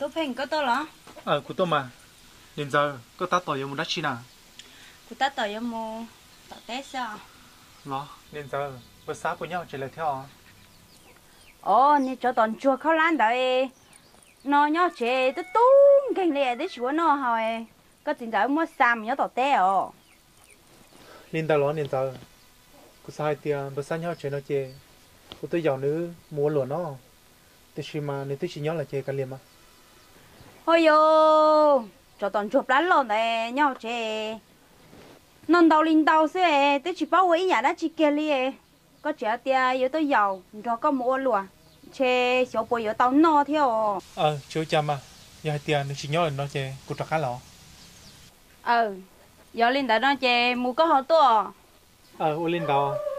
Tub Pheej, koj tuaj los? Kuv tuaj mas. Niam ntxawm, koj tab tom yuav mus dab tsi na? Kuv tab tom yuav mus tom teb xwb os. Los niam ntxawm, npawg Xab puas nyob hauv tsev lawm thiab os? Os, niag tsov tom ntsuag khaub hlab ntawd no nyob tsev tub tub nkeeg li twb tsis ua noj haus. Koj txiv ntxawm muab xa mus nyob tom teb os. Li ntawd los niam ntxawm? Kuv xav hais tias npawg Xab nyob hauv tsev no ces kuv tuaj yaum nws mus ua luam no, tiam sis mas nws twb tsis nyob lawm ces kav liam mas. Ho yog tsov tom ntsuag plab loj ntawd nyob hauv tsev, noj ntau li ntau xwb, twb tsis paub ua ib yam dab tsi kiag li. Koj tseem hais tias yuav tuaj yaum nrog koj mus ua luam, ntshe xyov puas yuav tau noj thiab os. Tsis ua cas mas, yog hais tias nws tsis nyob lawm no ces kuv rov qab los. Aw, yog li ntawd no ces mus koj ho tuaj. Aw, ua li ntawd.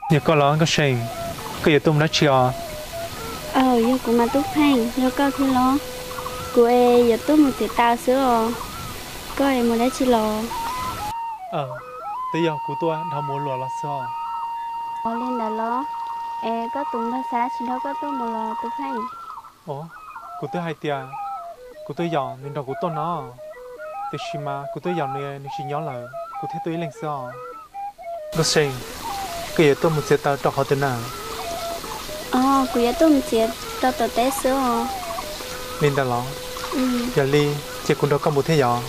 Yog koj los Nkauj See, koj yuav tuaj mus dab tsi os? Aw, yog kuv mas Tub Pheej, yog koj thiab los? Kuv es yuav tuaj mus txiav taws xwb os. Koj es mus dab tsi los? Twb yog kuv tuaj nrog mus ua luam los xwb os. Ua li ntawd los? Es koj tus npawg Xab tsis nrog koj tuaj mus los Tub Pheej? Kuv twb hais tias kuv tuaj yaum nws nrog kuv tuaj no, tiam sis mas kuv tuaj yaum nws, nws tsis nyob lawm, kuv thiaj tuaj ib leeg xwb os. Nkauj See, koj yuav tuaj mus txiav taws rau qhov twg na? Os, kuv yuav tuaj mus txiav rau tom teb xwb os. Li ntawd los? Yog li ces kuv nrog koj mus thiab yom.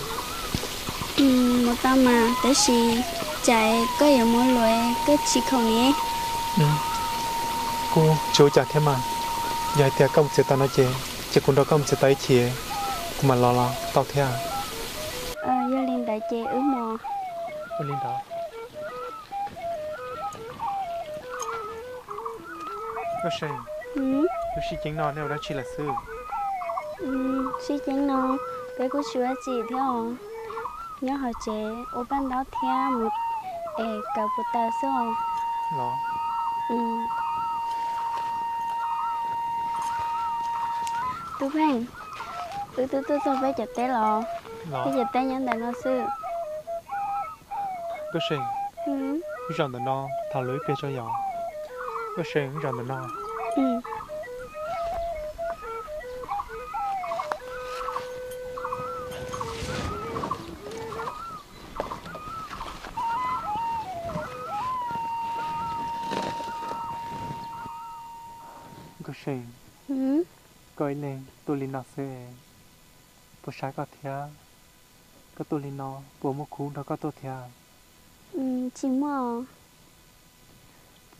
Mus tau mas, tab sis tsam koj yuav mus luam koj tsis khoom ne. Kuj tsis ua cas thiab mas, yog hais tias koj mus txiav taws no ces, ces kuv nrog koj mus txiav taws ib chim, kuv mam los los tau thiab. Yog li ntawd ces wb mus. Ua li ntawd. Nkauj See, lub sij ceeb no nej ua dab tsi lawm xwb? Sij ceeb no peb kuj tsis ua dab tsi thiab os, nyob hauv tsev ua paj ntaub thiab mus es kawm puas taws xwb os. Los? Tub Pheej, wb twb tuaj txog peb cov teb los, peb cov teb nyob ntawm no xwb. Nkauj See, wb zaum ntawm no, thaum lus ib pliag tso yom. Nkauj See, wb zaum ntawm no. Nkauj See, koj ib leeg tuaj li no xwb, puas saib koj thiab? Koj tuaj li no puas muaj khub nrog koj tuaj thiab? Tsis muaj.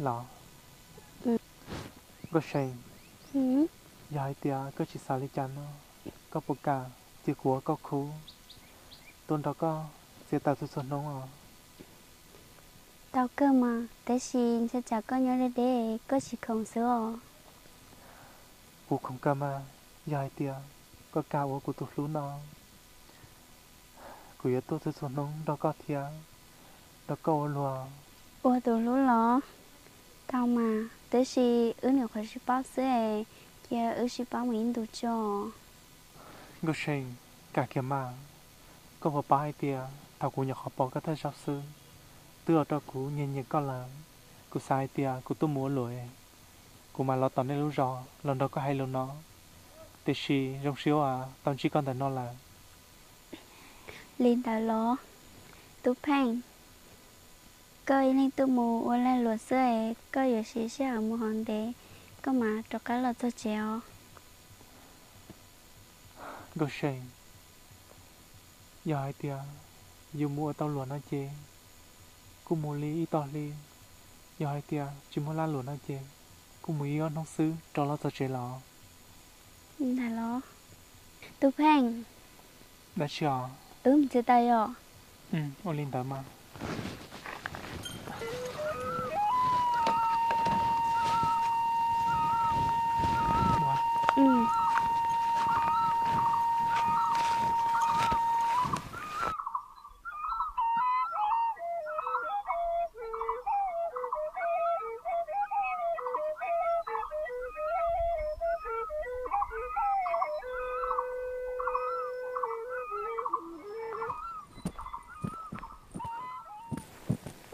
Los, Nkauj See, yog hais tias koj tsis xav li cas no, koj puas kam cia kuv ua koj khub, tuaj nrog koj txiav taws txhua txhua hnub os? Tau kawg mas, tab sis ntshai tsam koj nyob deb deb koj tsis khoom xwb os. Kuv khoom kawg mas, yog hais tias koj kam ua kuv tus hlub no, kuv yuav tuaj txhua txhua hnub nrog koj thiab nrog koj ua luag. Ua tus hlub los? Tau mas, tab sis wb nyuam qhuav sib paub xwb es, cia wb sib paub mus ib ntus tso. Nkauj See, kam kiag mas, koj puas paub hais tias thaum kuv nyuam qhuav pom koj thawj zaug xwb, twb ua rau kuv nyiam nyiam koj lawm. Kuv xav hais tias kuv tuaj mus ua luam, kuv mam los tom nej lub zos los nrog koj hais lus no, tiam sis zoo siab uas tau ntsib koj ntawm no lawm. Li ntawd los, Tub Pheej, koj ib leeg tuaj mus ua lag luam xwb es koj yuav siv sij hawm mus hov ntev, koj mam rov qab los txog tsev os. Nkauj See, yog hais tias yus mus ua tau luam no ces kuj mus li ib tog hli, yog hais tias tsis muaj lag luam no ces kuj mus ib ob hnub xwb rov los txog tsev los. Ntawd los, Tub Pheej, dab tsi os? Wb mus txiav taws yom. Ua li ntawd mas.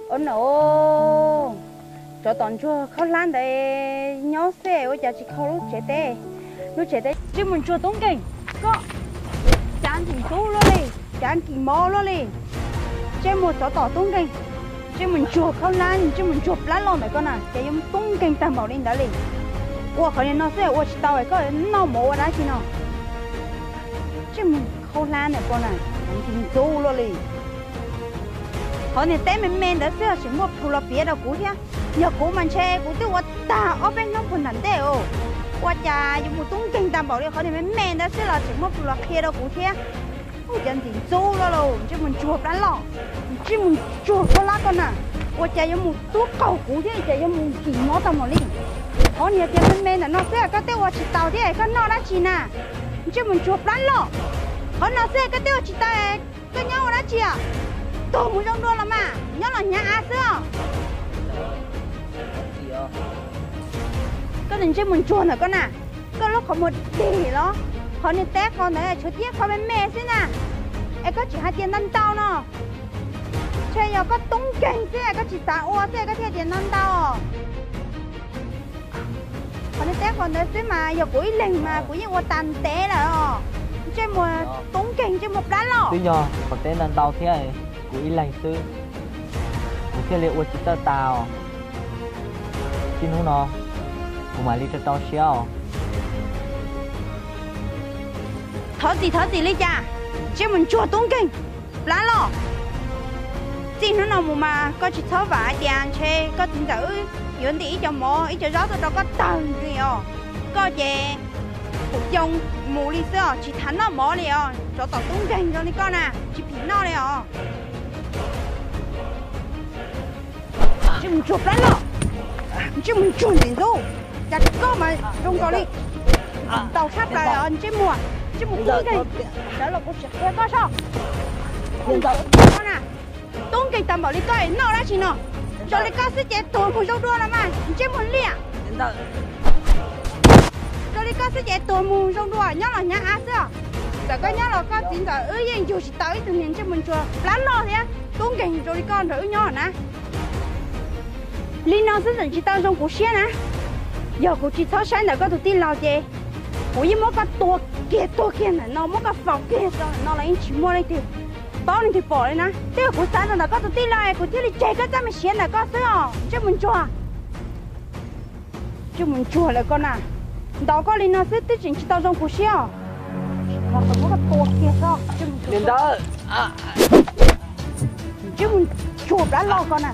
Ua no, tsov tom ntsuag khaub hlab ntawd nyob xwb ua cas tsis kho lub tsev teb? Lub tsev teb ntsej muag ntsuag tub nkeeg, koj cav ntxim ntxub luaj li, cav nkim mov luaj li. Ntsej muag tsov tom tub nkeeg, ntsej muag ntsuag khaub hlab, ntsej muag ntsuag plab loj ntawm koj na, ces yuav tub nkeeg tag npaum li ntawd li. Ua qhov niag no xwb ua tsis tau es koj noj mov ua dab tsi no? Ntsej muag khaub hlab ntawm koj na, cav ntxim ntxub luaj li. Qhov niag teb me me ntawd xwb tseem muaj plhus los piav rau kuv thiab. Yog kuv mas ntshe kuv twb ua tag ob peb hnub puag nram ntej os. Ua cas yuav mus tub nkeeg tag npaum li, qhov niag me me ntawd xwb los tseem muaj plhus los qhia rau kuv thiab. Ua cas ntxim ntxub luaj li, ntsej muag ntsuag plab loj, ntsej muag ntsuag khaub hlab koj na. Ua cas yuav mus tub qaug kuv thiab, cas yuav mus nkim mov tag npaum li. Qhov niag tias me me ntawm no xwb koj twb ua tsis tau thiab koj noj dab tsi na? Ntsej muag ntsuag plab loj, qhov no xwb koj twb ua tsis tau, koj nyob ua dab tsi? Tuag mus zoo dua los mas, nyob los hnyav av xwb os. Koj tus ntsej muag ntsuag ntawm koj na, koj lub qhov muag dig los, qhov niag teb qos ntawd tshuav tib qho me me xwb na, es koj tseem hais tias ntau ntau no. Ntshe yog koj tub nkeeg xwb koj tsis xav ua xwb koj thiaj tias ntau ntau. Qhov niag teb qos ntawd xwb mas yog kuv ib leeg mas kuv yeej ua tas ntev lawm os. Ntsej muag tub nkeeg, ntsej muag plab loj. Twb yog qhov teb ntau ntau thiab, kuv ib leeg xwb, kuv thiaj li ua tsis txawj tas os. Txij hnub no kuv mam li rau rau siab os. Thov txim thov txim li cas? Ntsej muag ntsuag tub nkeeg, plab loj. Txij hnub no mus mas koj tsis txhob vam hais tias ntshe koj txiv ntxawm wb yuav ntim ib co mov ib co zaub tuaj rau koj tawg li os. Koj ces kuv yoo mus li xwb os, tsis tham noj mov li os. Tsov tom tub nkeeg zoo li koj na, tsis phim noj li os. Ntsej muag ntsuag plab loj, ntsej muag ntsuag ntxim ntxub, cas koj mas zoo nkaus li ntau tshaj plaws os ntsej muag, ntsej muag tub nkeeg. Sawv los kuv sim qhia koj soj. Tub nkeeg tag npaum li koj es noj dab tsi no? Zoo li koj xwb ces tuag mus zoo dua los mas ntsej muag liaj. Zoo li koj xwb ces tuag mus zoo dua, nyob los hnyav av xwb os. Txawm koj nyob los koj txiv ntxawm wb yeej yug tsis tau ib tug niag ntsej muag ntsuag plab loj thiab tub nkeeg zoo li koj nrog wb nyob na. Li no xwb tseem tsis tau zoo kuv siab na. Yog kuv tsis txhob saib ntawm koj tus tij laug ces kuv yeej muab koj tua kiag tuag kiag ntawm no, muab koj faus kiag rau ntawm no los yeej tsis muaj leej twg paub leej twg pom li na. Twb yog kuv xav ntawm koj tus tij laug es kuv thiaj li tseg koj txoj me siav ntawm koj xwb os ntsej muag ntsuag. Ntsej muag ntsuag lawm koj na, ntaus koj li no xwb twb tseem tsis tau zoo kuv siab os. Los kom muab koj tua kiag tso. Li ntawd, ntsej muag ntsuag plab loj koj na.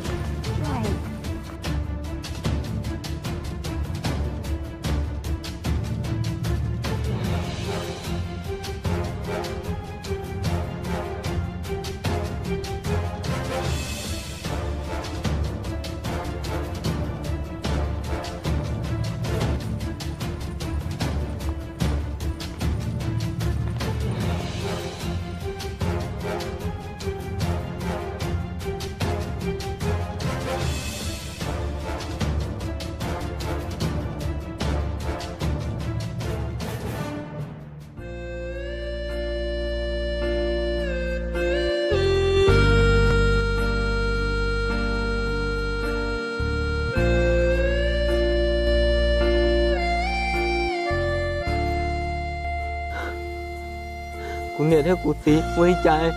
Kuv niam thiab kuv txiv, ua li cas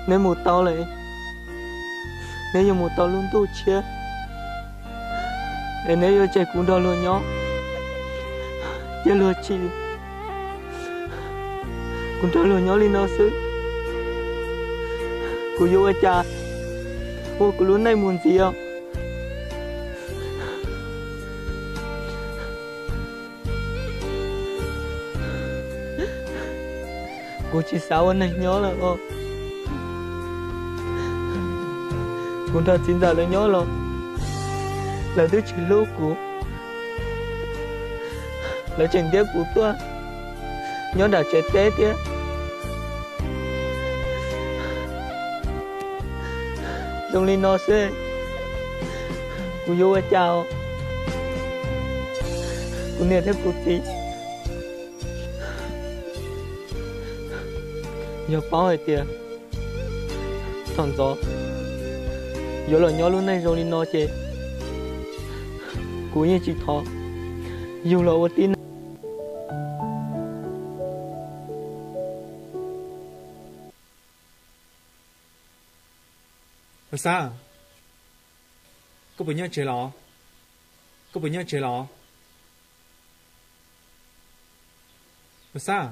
neb mus tau lawm? Neb yuav mus tau lub ntuj tshiab, es neb yuav tseg kuv nrog luag nyob, cia luag tsim kuv nrog luag nyob li no xwb. Kuv yuav ua cas ua kuv lub neej mus ntxiv os? Kuv tsis xav ua neeg nyob lawm os. Kuv nrog txiv ntxawm lawv nyob los lawv twb tsis hlub kuv, lawv tseem ntiab kuv tuaj nyob nram tsev teb thiab. Zoo li no xwb, kuv yuav ua cas os? Kuv niam thiab kuv txiv yog paub hais tias thaum ntxov yuav los nyob lub neej zoo li no ces kuv yeej tsis thov yug los ua tib neeg. Xab, koj puas nyob tsev los? Koj puas nyob tsev los? Xab,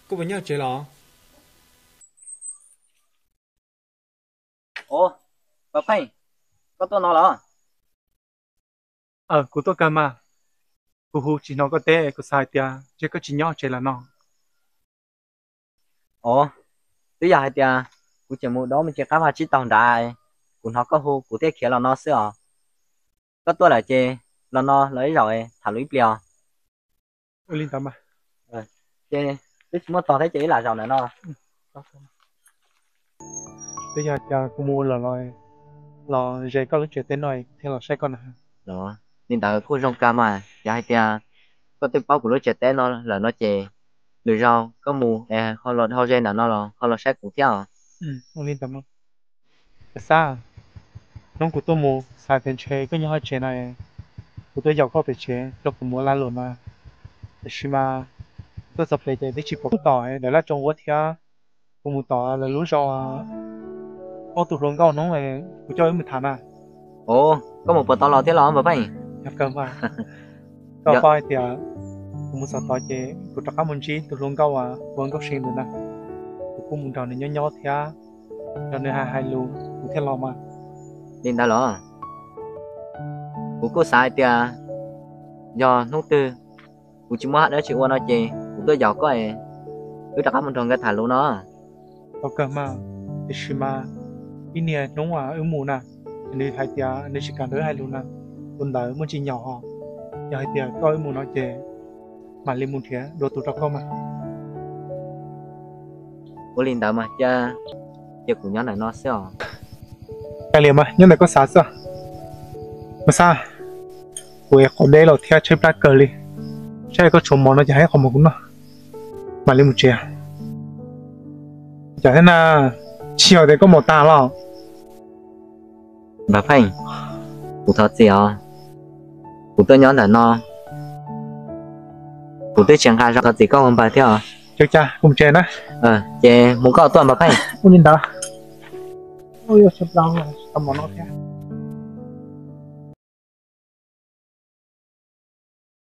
koj puas nyob tsev los? Ov, Vam Pheej, koj tuaj no los? Aw, kuv tuaj kawg mas. Kuv hu tsis hnov koj teb, kuv xav hais tias ntshe koj tsis nyob tsev lawm no. Ov, twb yog hais tias kuv tseem mus dob me ntsis qab vaj tsib taug nrad, kuv hnov koj hu kuv thiaj khiav los no xwb os. Koj tuaj lawm ces los no los ib zaug tham lus ib pliag os. Ua li ntawd mas. Ces twb tsis muaj tog thiab ces ib lam zaum ntawm no. Twb yog hais tias kuv mus ua lawm los, los ze koj lub tsev teb no kuv thiaj los saib koj na. Li ntawd kuj zoo kawg mas, yog hais tias koj twb paub kuv lub tsev teb no lawm no ces lwm zaus koj mus es ho los dhau ze ntawm no los ho los saib kuv thiab os. Xab, hnub kuv tuaj mus xav tias ntshe koj nyob hauv tsev no, kuv tuaj yaum koj pem tsev rau kuv mus ua lag luam no, tiam sis mas tuaj txog pem ces twb tsis pom koj tom lawv laj tsoo ua thiab. Kuv mus tom lawv lub zos ob tug hluas nkauj hnub kuv coj wb mus tham na. Ov, koj mus puas tau los thiab los Vam Pheej? Yog kawg mas. Koj paub hais tias kuv mus txog tod ces kuv rov qab mus ntsib tus hluas nkauj uas hu ua Nkauj See ntawd na, kuv kuj mus nrog nws nyob nyob thiab, nrog nws hais hais lus kuv thiaj los mas. Li ntawd los? Kuv kuj xav hais tias yog hnub twg kuv tsis muaj dab tsi ua no ces kuv tuaj yaum koj, wb rov qab mus nrog nkawd tham lus no. Tau kawg mas, tiam sis mas ib niag hnub uas wb mus na, nws hais tias nws tsis kam nrog wb hais lus na, tus ntawd muaj tsis nyaum hos. Yog hais tias koj wb mus no ces mam li mus nrhiav dua tus rau koj mas. Ua li ntawd mas cia, cia kuv nyob ntawm no xwb os. Kav liam mas, nyob ntawm koj xav xwb. Mas Xab, kuv ev qos deb los thiab tshaib plab kawg li, saib koj tshuav mov no ces hais qhov mov kuv noj, mam li mus tsev. Cas thiab na, tsis yog tias koj mus tag los? Npawg Pheej, kuv thov txim os, kuv tuaj nyob ntawm no kuv twb tsis nqa zog, thov txim koj ua npawg thiab os. Ces kuv mus tsev na. Ces mus koj tuaj Npawg Pheej. Ua li ntawd. Ua li ntawd.